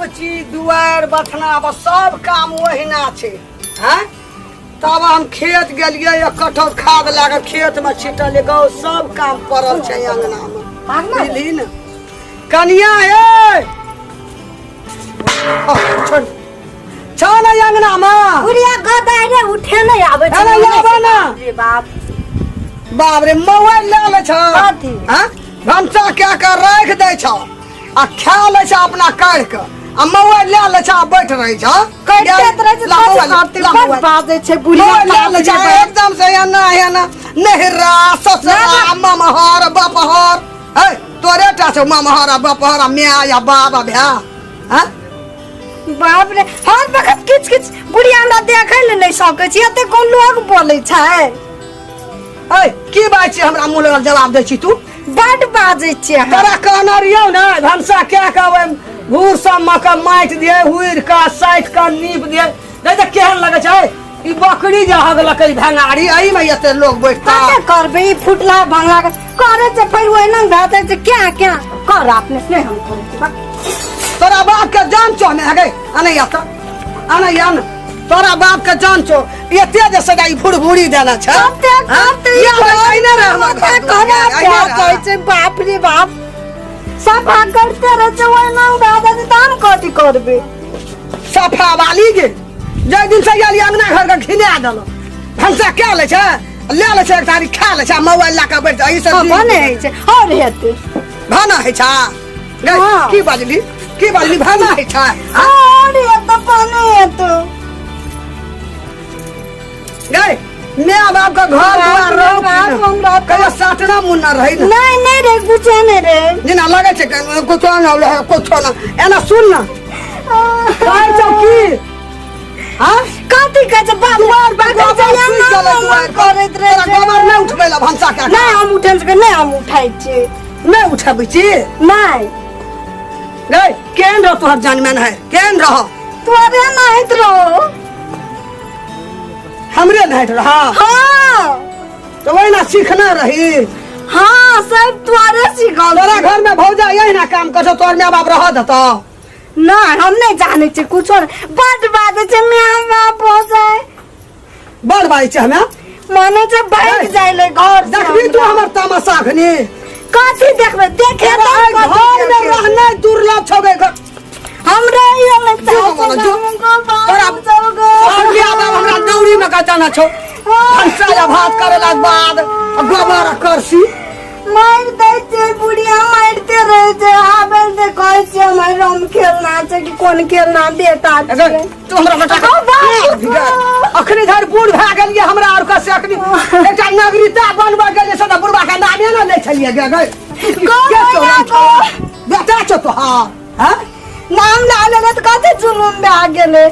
सब चीज दुआरि बथना पर सब काम ओहिना छै। हैं, तब हम खेत गेलियै, एक कठौत खाद लए कऽ खेतमे छिटलियै गौ, सब काम पड़ल छै अंगनामे। बुझली ने कनिया? ए छोड़, छौ ने अंगनामे? बुढ़िया गदारे उठे नहीं आबै छै। अरे आबै ना। रे बाप। बाप रे, मोबाइल लए लै छौ। कथी? हैं, भनसा कए कऽ राखि दै छौ आ खा लै छौ अपना काढ़ि कऽ, आ मोबाइल लए लै छौ आ बैठ रहै छौ। करिते तऽ रहै छै। ला कथी मोबाइल, करतै? ला बड़ मोबाइल। बाजै छै बुढ़िया। मोबाइल लए लै छौ। बाप रे बाप। एकदम से एना एना नहिरा ससुरा ममहर बपहर है, तोरे टा छौ ममहर आ बपहर आ माय आ बाप आ भाय। हैं? बाप रे, हर वक्त किछ किछ। बुढ़िया हमरा देखै लए नहि सकै छी, एते कोन लोग बोलै छै। ऐ, की बात छै? हमरा मुँह लगल जवाब दै छी तू? बड बाजै छियै अहाँ। तोरा कहने रहियौ ने, भनसा कए कऽ ओहि घूर सब मे के माटि दियै, हुइर कऽ साटि कऽ नीप दियै, नहि तऽ केहन लगै छै? ई बकरी जे हगलकै भंगारी, एहिमे एते लोग बैठता? कते करबै? ई फुटला भंगला के करै छै, फेर ओहिना भए जाइ छै। क्या क्या कर अपने से, नहि हम करै छी, बा। तोरा बाप के जान चो हमे हगे अनै या तऽ अनै या ने, तोरा बाप के जान चो एते जे सदा ई भुरभुरी देने छै। कते हाँ? करतै? या अइने रहे हमर माथा घर दुआर, खराब अइने भए रहे। जाइ छै। बाप रे बाप, सफा करते रहै छै, ओहिना भए जाइ छै, तऽ हम कथी करबै? सफा वाली गे, जाहि दिन से आयल अंगना घर के घिना देलक। भनसा कए लै छै, ले लै छै, एक थारी खा लै छै आ मोबाइल लए कऽ बैठ जाइ। ई सब हँ, भने होइ छै आओर हेतै। भाना होइ छै गै? हँ। की बाजली, की बाजली? भाना होइ छै? हाँ? आओर हेतै, भने हेतै। गै, माय बाप के घर दुआर रहो। बाप, हमरा तऽ- कहियो साटना मुन्ना रहै ने? नहि, नहि रे, कुछो नहि रे। जेना लगै छै कुछो न रहै, कुछो न। एना सुन न, कहै छौ की? हाँ? कथी कहै छै? बाप दुआर पर बाप गोबर छै, सुखि गेलै एना दुआर पर। करैत रहै तोरा छै। गोबर नहि उठबै लए भनसा कए कऽ? नहि, हम उठै सकै नहि, हम उठै छी। नहि उठबै छी? नहि। गै, केहन रह तोहर जानमेन है, केहन रह? तोरे नहाइत रहो। हमरे नहाइत रह? हाँ। तऽ ओहिना सीखने रही? हाँ, सब तोरे सिखल। तोरा घर में भौजा यही काम कर, तोहर माय बाप रह देतौ? नहि, हम नहि जानै छियै कुछो नहि। बड बाजै छै माय बाप हो जाय। बड़ बाजै छै हमे? माने छै भागि जाइ ले घर से। देखबी तू हमरा। हमर तमाशा अखनी। कथी देखबै? देखे तोरा तऽ एहि कथी घर में देखे? रहनाइ दुर्लभ छौ गे घर। हमरा ई नहि जो मामा, जो। तोरा तोहर बियाह बाप हमरा दौरी में गजाना छौ, भनसा या भात करेला के बाद आ गोबर आ करसी। मारि दै छै बुढ़िया, मारिते रहै छै। आबै से कहै छियै हमर राम खेलना छै कि कोन खेलना बेटा अगर छै। तू हमरा बेटा के ओ बाप रे। अखनी धरि बूढ़ भए गेलियै हमरा आर के से अखनी एकटा नागरिकता बनबऽ गेलियै से तऽ बुढ़बा के नामे ने लै छलियै गे गै। गो के छौ भैया, राम गो। बेटा छौ तोहार? हैं? नाम लए लेलै तऽ कते जुलुम भए गेलै।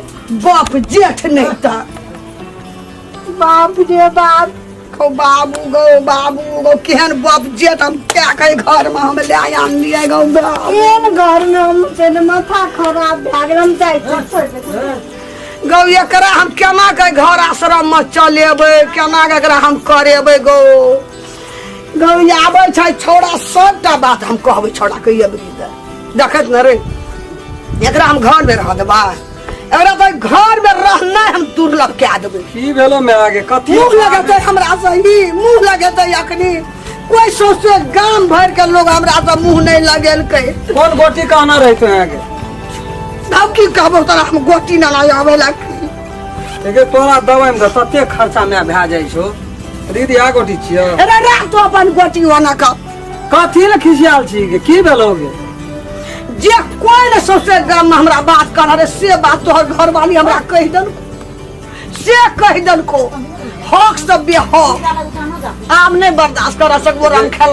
बाप जेठ नहि तऽ। बाप रे बाप। गौ बाबू, गौ बाबू, गौ केहन बाप जेठ हम क्या के घर में हम ले आनलियै गौ बाबू। एहन घर में हम छै ने, माथा खराब भए गेल। हम जाइ छी, छोड़ि दे। गौ, एकरा हम केना के घर आश्रम में चलेबै? केना के एकरा हम करेबै गौ? गौ, आबै छै छौड़ा, सबटा बात हम कहबै छौड़ा के। अबरी देखैत न रे, एकरा हम घर में रह देबै? एकरा तऽ घर में रहनाइ हम दुर्लभ कए देबै। की भेलो माय आगे? कथी मुंह लगेतै हमरा से ही? मुंह लगेतै अखनी कोई? सोचे गाम भर के लोग हमरा से मुंह नहीं लगेलकै। कोन गोटी कहना रहे तो आगे? अब की कहबो तोरा हम, गोटी न आवे ला। देखे, तोरा दवाई में तते खर्चा में भए जाइ छौ। दीदी, आ गोटी छियो। अरे राख तो अपन गोटी ओना का। कथी ले खिसियाल छी गे? की भेलो गे? जे कोई ने सोचे गाम में हमरा बात कर रे, से बात तोहर घरवाली हमरा कहि देलको, से कहि देलको हक से बेहक। आब नहीं बर्दाश्त कर सकबो राम खेल।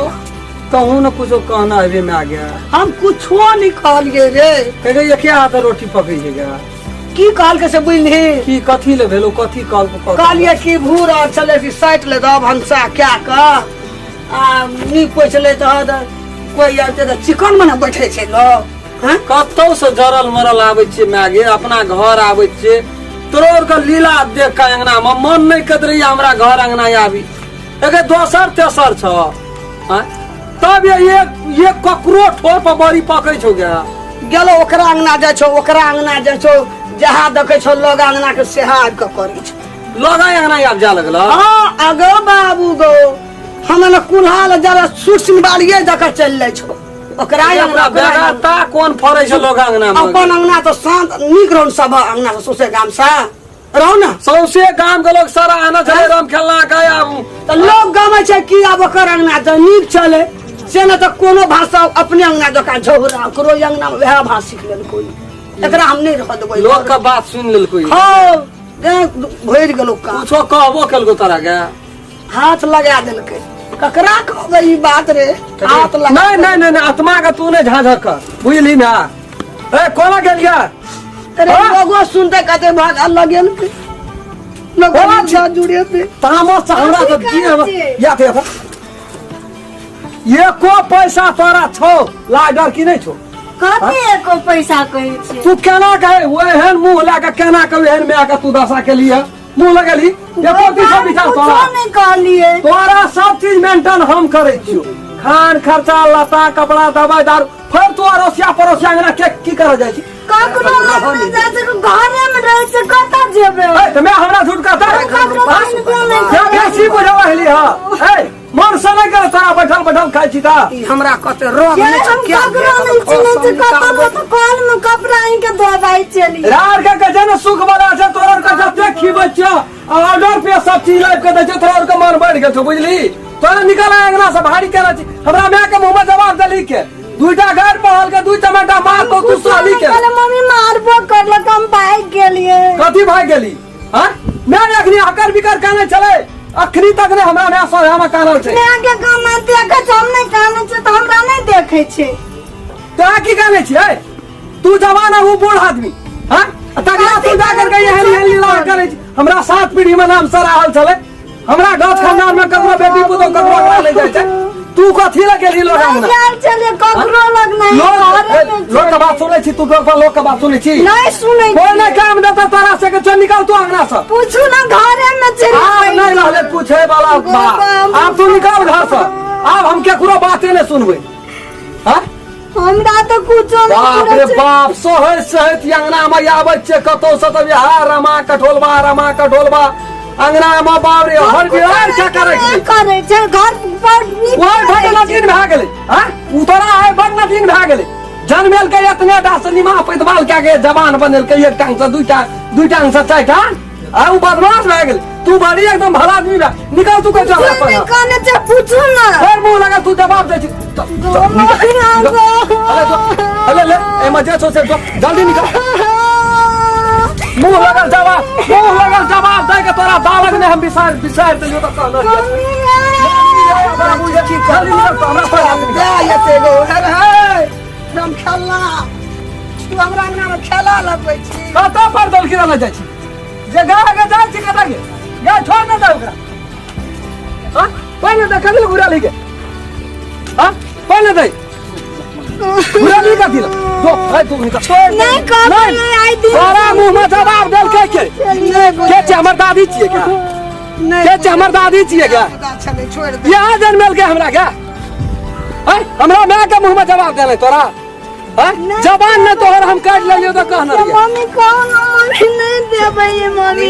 कहूँ न कुछो कहना हेबे में आ गया। हम कुछो नहीं कहलिए रे। कहे एके हाथ रोटी पकै छै गे। की कहलकै से बुझली? की कथी ले भेलो? कथी कहल? कहलिए कि भूर और छलै कि साटि ले दह भनसा क्या कऽ आ नीक पोछि ले तऽ कोइ आबते तऽ चिकन मे ने बैठे छै लोग। हँ? कतौ से जरल मरल आबै छियै माय गे, अपना घर आबै छियै, तोरो आर के लीला देख के अंगना मे मन नहि करैत रहियै हमरा घर अंगना आबी। एके दोसर तेसर छ आँय? तब ये एक एक ककरो ठोर पर बड़ी पकै छौ गे। गेलो ओकरा अंगना जाइ छौ, ओकरा अंगना जाइ छौ, जहाँ देखै छौ लोग अंगना के सेहा आबि कऽ करै छौ। लोग अंगना आबि जा लगल। हाँ अगो बाबू गो, हम ने कुल्हा ले जरा सूक्ष्म बाड़िए दऽ कऽ चलि जाइ छौ ओकरा अंगना, ओकरा अंगना। बेगरता कोन फरै छै लोग अंगना में? अपन अंगना तऽ शांत नीक रहौ सब अंगना से, सौंसे गाम से रहौ ने। सौंसे गाम के लोग सारा आना छलै राम खेलना के आब। तऽ लोग गमै छै कि आब ओकर अंगना तऽ नीक छलै से ने, तऽ कोनो भाषा अपने अंगना जकाँ झौरा, ओकरो अंगना मे वएह भाषा सीख लेलकै। एकरा हम नहि रहऽ देबै। लोग के बात सुनि लेलकै। हँ, भरि गेलौ कान। कुछो कहबो केलको तोरा के? हाथ लगा देलकै। ककरा कहबै ई बात रे? हाथ लगा नहीं नहीं नहीं नहीं, आत्मा के तू नहीं झांझर कर, बुझली ना? ए कोना गेलिया? अरे हाँ? लोगो सुनते कहते भाग लगेलकै, लोगो कोना छी? जुड़े थे। तामस से हमरा तो कथी दिन करै छी? या थे एको पैसा तोरा छौ लाडर की नहीं छौ? कथी एको पैसा कहै छी? तू केना कहे वो एहन मुंह लए के, केना कहे एहन माय के तू दशा के लिए मुंह लगेली? एको दिशा विचार कुछो तोरा नहि कहलियै। तोरा सब चीज मेंटेन हम करै छियो, खान खर्चा लता कपड़ा दवाई दारू, फिर तू अड़ोसिया पड़ोसिया अंगना के की करे जाइ छी? ककरो लग नहि जाइ छै, घरे मे रहै छै, कतऽ जेबै? ए, तऽ मैं हमरा झूठ कहता? ककरो किनको नहि क्या बेसी बुझल रहली हँ? ए मन से नहीं करे तोरा, बैठल बैठल खाइ छी तऽ ई हमरा कते रोग जे नहि छै हम क्या? ककरो नहि चिन्है छै, कतऽ कतऽ कल मे कपड़ा आनि के धोबाइ छलियै। रार के कहै छै ने सुख वाला छै, तोरा के जते खिबै छियो ऑर्डर पे सब चीज लाबि के दै छै, तोरा के मन बढ़ि गेल छौ, बुझली? तोरा निकल अंगना से, भारी केना छी हमरा माय के मुंह में जवाब देली के दुईटा गारि पढ़ल के दुई टमाटा मार तो तू सहली के। कहले मम्मी मारबो करलक, हम भागि गेलियै। कथी भागि गेली? हाँ मैं अखनी हकर बिकर काने चले, अखनी तक ने हमरा माय सोझा में कानल छै। माय के काना देखै छै, हम नहि कानै छै तऽ हमरा नहि देखै छै। तोरा की काने छियै? तू जवान है, वो बूढ़ आदमी। हाँ तगड़ा तू जा करके एहन एहन लीला करै छी। हमरा सात पीढ़ी में नाम सराहल छलै, हमरा गाछ खानदान में ककरो बेटी पुतोह ककरो अंगना ले जाइ छै, तू कथी लए गेली लोग अंगना? गेल छलियै ककरो लग नहि, लोग घरे मे लोग के बात सुनै छी तू? लोग लोग के बात सुनै छी? नहि सुनै कोई छियै। नहि काम देता तोरा से के चल निकल तू अंगना से। पूछू ना, घरे मे छलियै। आब नहीं रहले पूछे वाला बात, आब तू निकल घर से, आब हम केकरो बाते नहीं सुनबै। हाँ हमरा तऽ कुछो नहि बाप रे पूछै छै। बाप, सहैत सहैत अंगना में आबै छियै कतौ से तऽ बिहार रमा कठोलबा रमा कठोलबा अंगना में, बाप रे, हर बिहार क्या करै छी? करै छै घर पर नीक ओहि करै बड छै। नटीन भए गेलै। हाँ उतरा है, बड नटीन भए गेलै। जनमेल के एतने टा से निमा पैतवाल कए के जवान बनेलकै, एक टांग से दुई टांग, दुई टांग से चारि टांग, आ उ बदमाश भए गेलै। तू बड़ी एकदम भला आदमी भए निकल तू, कहै छौ हमरा कोई पर नहि कानै छै, पूछू ना। फेर मुंह लगा तू जवाब दै छी। निकल, अरे जो, अरे ले, एमे जे छौ से जो, जल्दी निकल। मुंह लगल जवाब, मुंह लगल जवाब दै के तोरा दालक ने हम बिसार बिसार देलियो तऽ कहलो जल्दी निकल तो हमरा पर हाथ निकल। जा एते गो अरे हे हम खेलना, तू हमरा अंगना में खेला लगबै छी। कतऽ पर दलकी रहने जाइ छी जे गाय के जाइ छी? कतऽ के गाय छोड़ ने दे ओकरा। हाँ पहिले दे, कथी लए घुरा ली के? हाँ पहिले दे, घुरा ली कथी लए? जो ए तू निकल। नहि कहलियै आइ दिन। तोरा मुंह में जवाब देलकै के? के छै? हमर दादी छियै क्या? के छै? हमर दादी छियै क्या? छलै, छोड़ि दे। यहाँ जनमेलकै हमरा क्या? आय हमरा माय के मुंह में जवाब देले तोरा? आय जबान ने तोहर हम काट लेलियो तऽ कहने रहियै। मम्मी कहू ना, मम्मी नहि देबै ये, मम्मी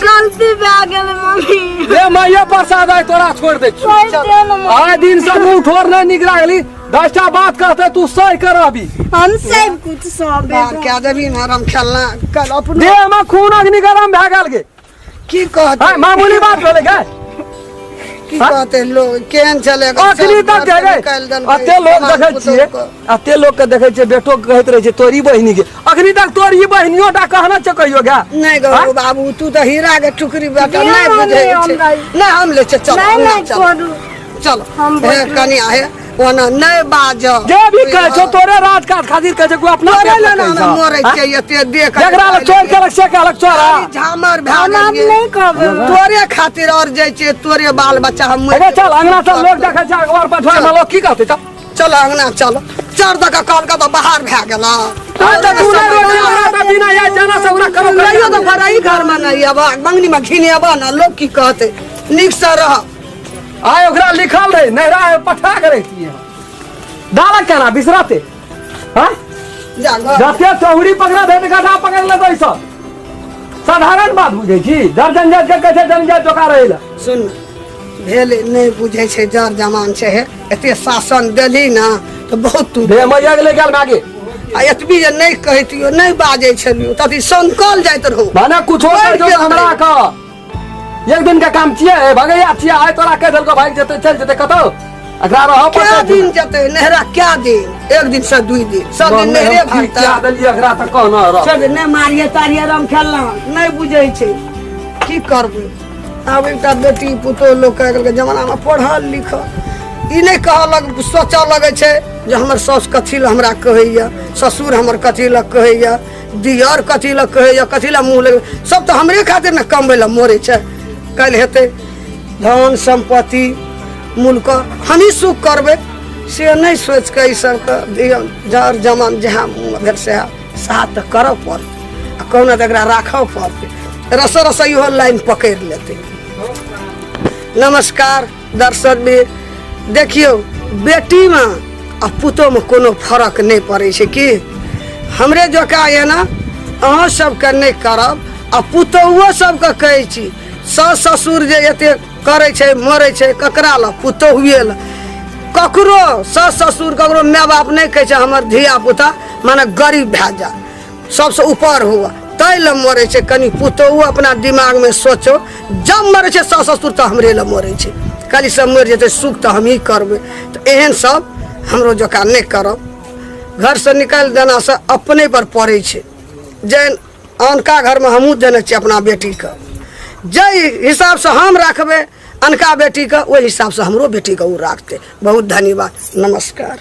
गलती भए गेलै मम्मी। रे माइये प्रसाद, आइ तोरा छोड़ दै छियौ। छोड़ि दे ना मम्मी। आइ दिन से मुंह ठोर नहीं निक लागली, 10टा बात कहते तू सही कर अभी। हम सब कुछ सब बार क्या देबी ने हम खेलना कल अपनो देह में खून अग्नि गरम भए गेल गे। की कहते? हाँ मामूली बात भेलै गे? की कहते लोग, केहन चलेगा? अखनी तक के अते लोग देखै छियै, अते लोग के देखै छियै, बेटो के कहैत रहै छै तोरी बहिनी के, अखनी तक तोरी बहिनियो टा कहना छै कहियो गे? नहीं गो हाँ? बाबू, तू तऽ हीरा के टुकड़ी बेटा। दे नहीं मम्मी, बुझै छै। हमरा। नहीं, हम ले छै, चलो नहि अंगना नहि चलो। छोड़ू। चलो हम हे बैठबै। कनिया, हे ओना नहीं बाज। जे भी कहै छौ तोरे राज काज खातिर कहै छै, कोई अपना तोरे पेट ले लए ना कहै हम छौ। मरै हाँ? छियै एते देख। जकरा लग चोर केलक से कहलक चोरा। झामर भए हम आब गेलियै नहि कहबै। तोरे खातिर और जाइ छियै, तोरे बाल बच्चा हम मरि अरे चल अंगना चल, लोग देखै छै अखबार पठवा में, लोग की कहतै? चल चल अंगना चल। चर दऽ कऽ कहलकै तऽ बाहर भए गेल। आ तऽ तू नहि रोटी बना तऽ बिना या जाना से ओकरा करो। रहियो तऽ भराई घर में नहीं अब, मंगनी में घिनेबा ना, लोग की कहते? नीक से रह। आइ ओकरा लिखल रहे नैहरा पठा के रहितियै, डालक केना बिसरते? हाँ जा घर जते चौहरी पकड़ा दे गधा पकड़ लेतै सब साधारण बात बुझै छी जर जंजात के कहै छै जंजात जोका रहै लए सुन भेल नहि बुझै छै जर जमान छै हे एते शासन देली ना तऽ बहुत तू दे मैया गेलै गेल मागे आ एतबी जे नहि कहितियो नहि बाजै छलियो तभी सनकल जाइत रहू माने कुछो बढ़ि कर जो गेल हमरा रहै। के एक दिन के काम छियै भगैया छियै आइ तोरा कहि देलको भागि जेतै चलि जेतै कतौ एकरा रहऽ क्या पड़तै दिन जेतै नहरा क्या दिन एक दिन से दुई दिन सब दिन नहरे भागता क्या देलियै एकरा तऽ कहना रह चल नहि मारिए तारिए रम खेलना नहि बुझै छै की करबै आब एकटा बेटी पुतोह लोक आइ काल्हिके जमानामे पढ़ल लिखल ई नहि कहऽ लग सोचऽ लगै छै जे हमर साउस कथी लए हमरा कहैए ससुर हमर कथी लए कहैए दियर कथी लए कहैए कथी लए मुँह लगे सब तऽ हमरे खातिर ने कमबै लए मरै छै काल्हि हेतै धन सम्पत्ति मूलके हमही सुख करबै से नहि सोचि कऽ ई सबके दियौ जर जमान जहाँ भेल सएह साथ तऽ करऽ पड़तै आ कहुना तऽ एकरा राखऽ पड़तै रसो रस इहो लाइन पकड़ि लेतै। नमस्कार दर्शक भी, देखियौ बेटीमे आ पुतोहमे कोनो फरक नहि पड़ै छै। की हमरे जकाँ एना अहाँ सबके नहि करब आ पुतोहुओ सबके कहै छी, सास ससुर जे एते करै छै मरै छै ककरा लए? पुतोहुए लए। ककरो सास ससुर ककरो माय बाप नहि कहै छै हमर धिया पुता माने गरीब भए जाए, सबसँ ऊपर हुआ, ताहि लए मरै छै। कनि पुतोहु अपना दिमागमे सोचो, जब मरै छै सास ससुर तऽ हमरे लए मरै छै, खाली सब मरि जेतै सुख तऽ हमही करबै। तऽ एहन सब हमरो जकाँ नहि करब। घरसँ निकालि देनासँ अपने पर पड़ै छै। जे अनका घरमे हमहूँ देने छियै अपना बेटीके, जाहि हिसाबसँ हम राखबै अनका बेटीके ओहि हिसाबसँ हमरो बेटीके ओ राखतै। बहुत धन्यवाद, नमस्कार।